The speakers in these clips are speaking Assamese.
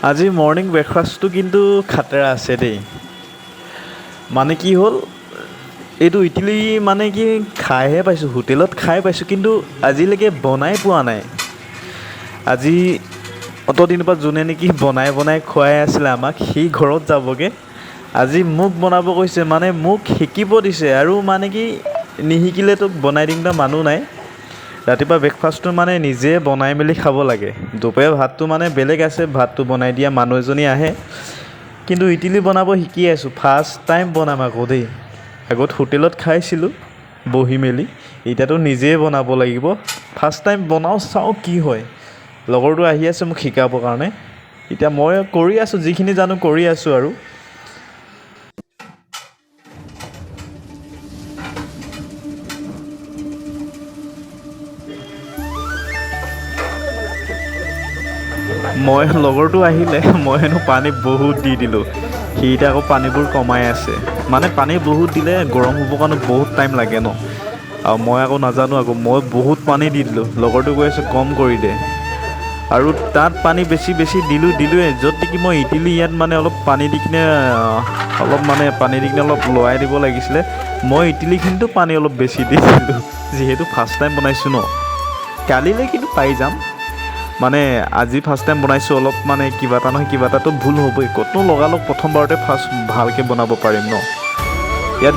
আজি মৰ্ণিং ব্ৰেকফাষ্টটো কিন্তু খাতৰা আছে দেই। মানে কি হ'ল, এইটো ইডলি মানে কি খাইহে পাইছোঁ, হোটেলত খাই পাইছোঁ, কিন্তু আজিলৈকে বনাই পোৱা নাই। আজি অত দিনৰ পৰা যোনে নেকি বনাই বনাই খুৱাই আছিলে আমাক, সি ঘৰত যাবগৈ। আজি মোক বনাব কৈছে, মানে মোক শিকিব দিছে। আৰু মানে কি নিশিকিলে তোক বনাই দিম মানুহ নাই। ৰাতিপুৱা ব্ৰেকফাষ্টটো মানে নিজে বনাই মেলি খাব লাগে। দুপৰীয়া ভাতটো মানে বেলেগ আছে, ভাতটো বনাই দিয়া মানুহ এজনী আহে। কিন্তু ইডলি বনাব শিকি আছোঁ, ফাৰ্ষ্ট টাইম বনাম আকৌ দেই। আগত হোটেলত খাইছিলোঁ বহি মেলি, এতিয়াতো নিজেই বনাব লাগিব। ফাৰ্ষ্ট টাইম বনাওঁ, চাওঁ কি হয়। লগৰটো আহি আছে মোক শিকাবৰ কাৰণে। এতিয়া মই কৰি আছোঁ, যিখিনি জানো কৰি আছোঁ আৰু। মই লগৰটো আহিলে, মই হেনো পানী বহুত দি দিলোঁ। সি এতিয়া আকৌ পানীবোৰ কমাই আছে। মানে পানী বহুত দিলে গৰম হ'বৰ কাৰণে বহুত টাইম লাগে ন। আৰু মই আকৌ নাজানো, আকৌ মই বহুত পানী দি দিলোঁ। লগৰটো কৈ আছে কম কৰি দে। আৰু তাত পানী বেছি বেছি দিলোঁ দিলোঁৱে, য'ত নেকি মই ইডলি ইয়াত মানে অলপ পানী দি কিনে, অলপ মানে পানী দি কিনে অলপ লৰাই দিব লাগিছিলে, মই ইডলিখিনিতো পানী অলপ বেছি দি দিলোঁ, যিহেতু ফাৰ্ষ্ট টাইম বনাইছোঁ ন। কালিলৈ কিন্তু পাৰি যাম। মানে আজি ফাৰ্ষ্ট টাইম বনাইছোঁ, অলপ মানে কিবা এটা নহয় কিবা এটাতো ভুল হ'বই। ক'তনো লগালগ প্ৰথমবাৰতে ফাৰ্ষ্ট ভালকৈ বনাব পাৰিম ন। ইয়াত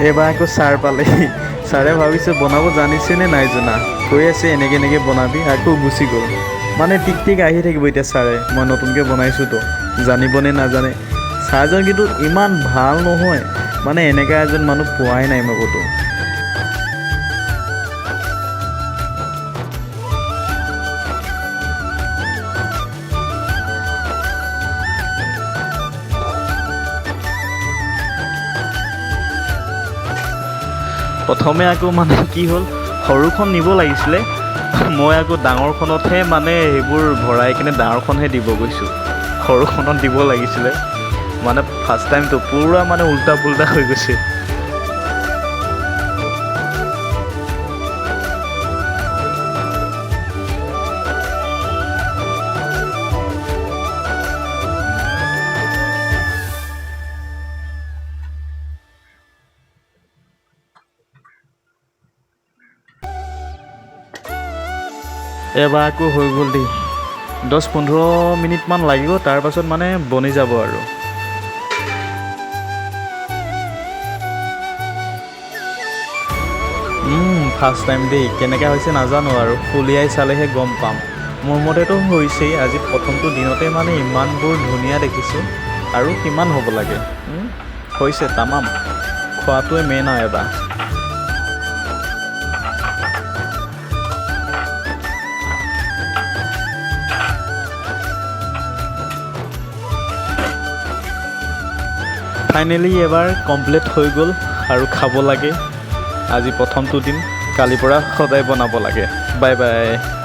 এইবাৰ আকৌ ছাৰ পালেহি। ছাৰে ভাবিছে বনাব জানিছে নে নাই জনা, কৈ আছে এনেকৈ এনেকৈ বনাবি, আকৌ গুচি গ'ল। মানে টিক টিক আহি থাকিব এতিয়া ছাৰে, মই নতুনকৈ বনাইছোঁতো, জানিবনে নাজানে। ছাৰজন কিন্তু ইমান ভাল নহয়, মানে এনেকুৱা এজন মানুহ পোৱাই নাই মই ক'তো। প্ৰথমে আকৌ মানে কি হ'ল, সৰুখন নিব লাগিছিলে, মই আকৌ ডাঙৰখনতহে মানে সেইবোৰ ভৰাই কিনে ডাঙৰখনহে দিব গৈছোঁ, সৰুখনত দিব লাগিছিলে। মানে ফাৰ্ষ্ট টাইমটো পূৰা মানে উল্টা পুল্টা হৈ গৈছে। এবাৰ আকৌ হৈ গ'ল দেই, 10-15 মিনিটমান লাগিব, তাৰপাছত মানে বনি যাব আৰু। ফাৰ্ষ্ট টাইম দেই, কেনেকুৱা হৈছে নাজানো আৰু, উলিয়াই চালেহে গম পাম। মোৰ মতেতো হৈছেই, আজি প্ৰথমটো দিনতে মানে ইমানবোৰ ধুনীয়া দেখিছোঁ, আৰু কিমান হ'ব লাগে। হৈছে তামাম, খোৱাটোৱে মেইন আৰু এবাৰ। ফাইনেলি এবাৰ কমপ্লিট হৈ গ'ল আৰু খাব লাগে। আজি প্ৰথমটো দিন, কালিৰ পৰা সদায় বনাব লাগে। Bye bye.